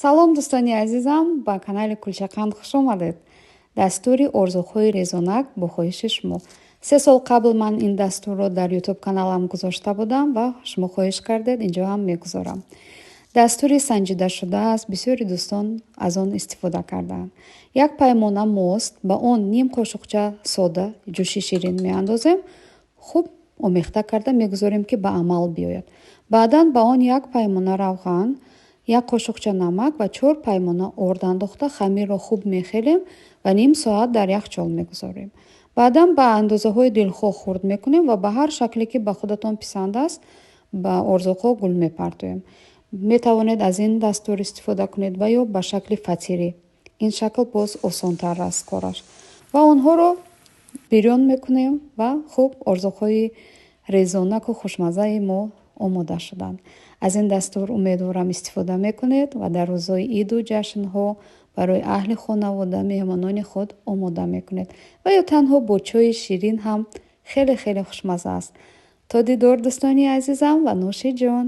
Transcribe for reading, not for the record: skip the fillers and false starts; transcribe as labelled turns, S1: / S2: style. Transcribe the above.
S1: Салом, дӯстони азизам, ба канали Кулчақанд хуш омадед. Дастури орзуҳои резонак бо хоҳиши шумо. 3 сол қабл ман ин дастурро дар Ютуб каналам гузошта будам ва шумо хоҳиш кардед, инҷо ҳам мегузорам. Дастури санҷидашуда аст, бисёри дӯстон аз он истифода кардаанд. Як паймона мост, ба он ним қошуқча сода, ҷӯши ширин меандозем, хуб омехта карда мегузорем, ки ба амал биёяд. Баъдан ба он як паймона равған, як қошуқча намак ва 4 паймона орд андохта, хамирро хуб мехелем ва ним соат дар яхчол мегузорем. Баъдан ба андозаҳои дилхоҳ хурд мекунем ва ба ҳар шакле, ки ба худатон писанд аст, ба орзуҳо гул мепартоем. Метавонед аз ин дастур истифода кунед ва ё ба шакли фатирӣ. Ин шакл боз осонтар аст кораш. Ва онҳоро бирён мекунем ва хуб орзуҳои резонаку хушмаззаи мо омода шуданд. Аз ин дастур умедворам истифода мекунед ва дар рӯзҳои иду ҷашнҳо барои аҳли хонавода, меҳмонони худ омода мекунед ва ё танҳо бо чойи ширин ҳам хеле хеле хушмазза аст. То дидор, дӯстони азизам, ва нӯши ҷон.